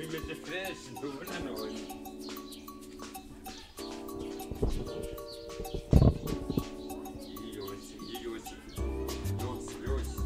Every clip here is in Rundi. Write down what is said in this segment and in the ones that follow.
Imeze fresh ntubona none. Yose yose yose yose.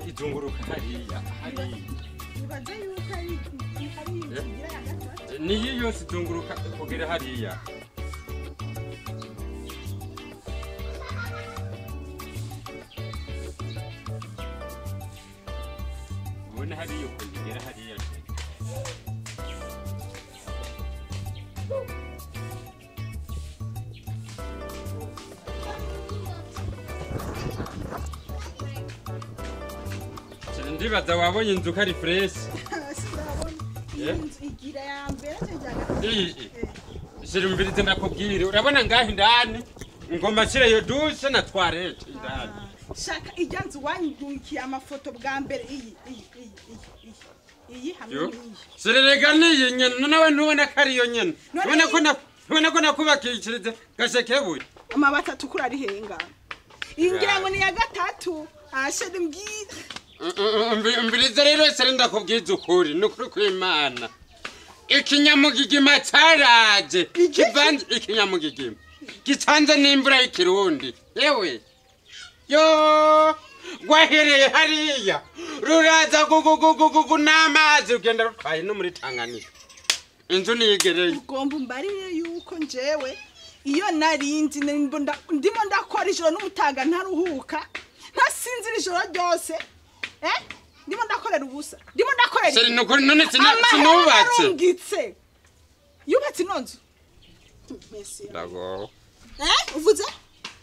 Izunguruka hariya hariya. Nibaze yuko ari inzira ya gatatu. Niyo yose izunguruka kugera hariya. Ubona hariya ukuntu igera hariya. Ndibaza wabonye inzu ko ari fresh. Inzu igira ya mbere cyangwa gatatu. Shira umvirize ndakubwire, urabona ngaho indani ngoma shirayo douche na toilette indani. Shaka ijya nzu wanyungiye amafoto bwa mbere iyi iyi iyi iyi iyi hamwe n'iyi. Shira niyi nyene nawe ntubona ko ariyo nyene. Ubona ko nakubakishirize gashekebuye. Amabati atukura ari henga. Iyi ngira ngo ni ya gatatu. Ashira mbwira. Umvirize rero sere ndakubwiza ukuri nukuri kw'Imana. Ikinyamugigima caraje kivanze ikinyamugigima gicanze n'imvura y'ikirundi. Yewe yo gwahereye hariya ruraza gugugugugu n'amazi ugenda rutwaye no muri Tanganyika. Inzu niyigereye. Ugomba umbarire yuko njewe iyo narinzi ndimo ndakora ijoro n'umutaga ntaruhuka ntasinzira ijoro ryose. Ndimo ndakorera ubusa. Ndimo ndakorera. Seri nukuri none sinubatse. Yubatse ino nzu. Merci. Ndago. Uvuze?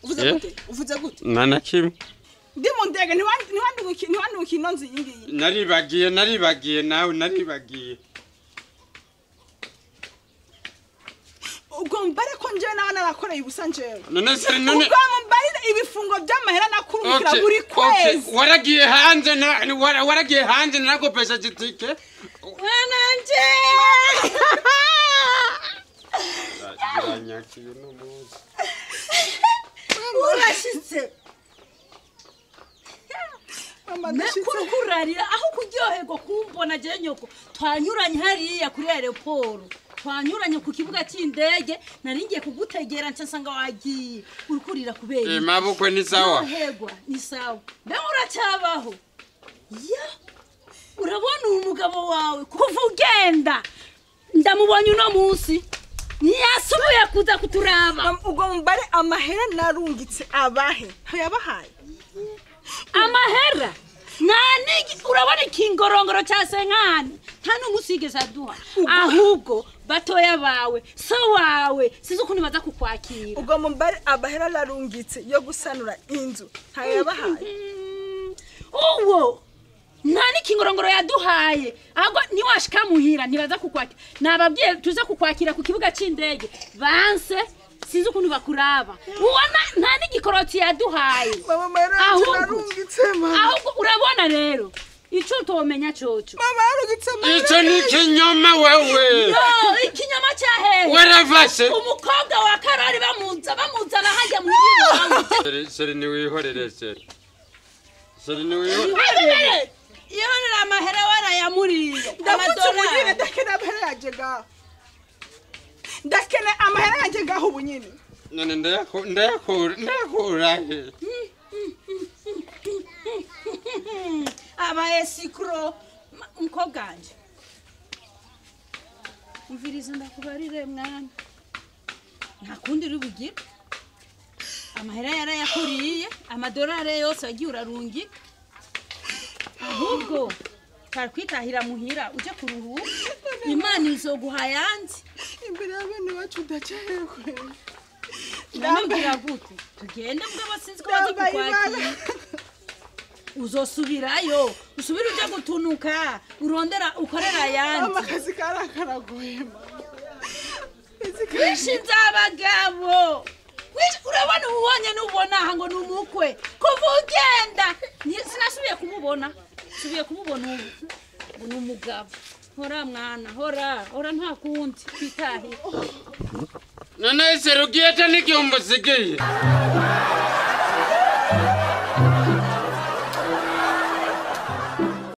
Uvuze gute? Uvuze gute? Nana kimwe. Ndi mu ndege ntiwanduki ino nzu iyi ngiyi. Naribagiye nawe naribagiye. Ubwo mbare ko njewe nawe narakoreye ubusa njewe. None seri none. Ubwo mbarire ibifungo by'amahera nakurungikira buri kwezi. Waragiye hanze na waragiye hanze nakopesha gitike. Mwananje. Biranyakiye no muzi. Urashitse. Mama ndashitse. Kurarira aho kuryoherwa kumbona je nyoko twanyuranye hariya kuri aeroport. Twanyuranye ku kibuga cy'indege naringiye kugutegera nca nsanga wagiye urukurira kubera. Mabukwe ni sawa. Yoherwa ni sawa. Mbe uracyabaho. Ya urabona umugabo wawe kuva ugenda ndamubonye uno munsi ntiyasubiye kuza kuturaba. Ubwo mbare amahera narungitse abahe ntayabahaye. Amahera nani urabona ikingorongoro cya senkani nta n'umusigeze aduha ahubwo batoya bawe so wawe sizi ukuntu baza kukwakira. Ubwo mbare amahera narungitse yo gusanura inzu ntayabahaye. Uwo nta n'ikingorongoro yaduhaye ahubwo niwashika muhira ntibaza kukwakira. Nababwiye tuze kukwakira ku kibuga cy'indege banse sinzi ukuntu bakuraba. Ubona nta n'igikoroti yaduhaye. Mama narungitse mama. Ahubwo urabona rero ico utomenya coco. Mama narungitse mama. Ico ni kinyoma wewe. No, ikinyoma cya hehe? Waravashe. Umukobwa wa Karori bamuzana hajya mu gihugu. Seri ni wihorere seri. Seri ni wihorere. Ihorere amahera warayamuriye. Ndafutse umunyine ndakena amahera yaje ngaho. Ndakena amahera yaje ngaho ubunyine. None ndayakura he? Aba esikro umukobwa wanje. Umviriza ndakubarire mwana. Nta kundi uri bugire. Amahera yarayakuriye, amadolari yose agiye urarungika. Ahubwo twakwitahira muhira uje kuruhuka. Imana izoguha yanze. Imbere y'abana bacu ndacahekwe. Ndamubwira gute? Tugende mugabo sinzi ko baza kukwakira. Uzosubirayo, usubire uje gutunuka, urondera ukorera ayandi. Mama, akazi karakaragoye mama. Wishinze abagabo. Urabona ubonye n'ubona aha ngo ni umukwe. Kuva ugenda sinasubiye kumubona, subiye kumubona ubu ngo ni umugabo. Hora mwana, hora hora, nta kundi twitahire. None serugiye ata n'igihumbi usigiye.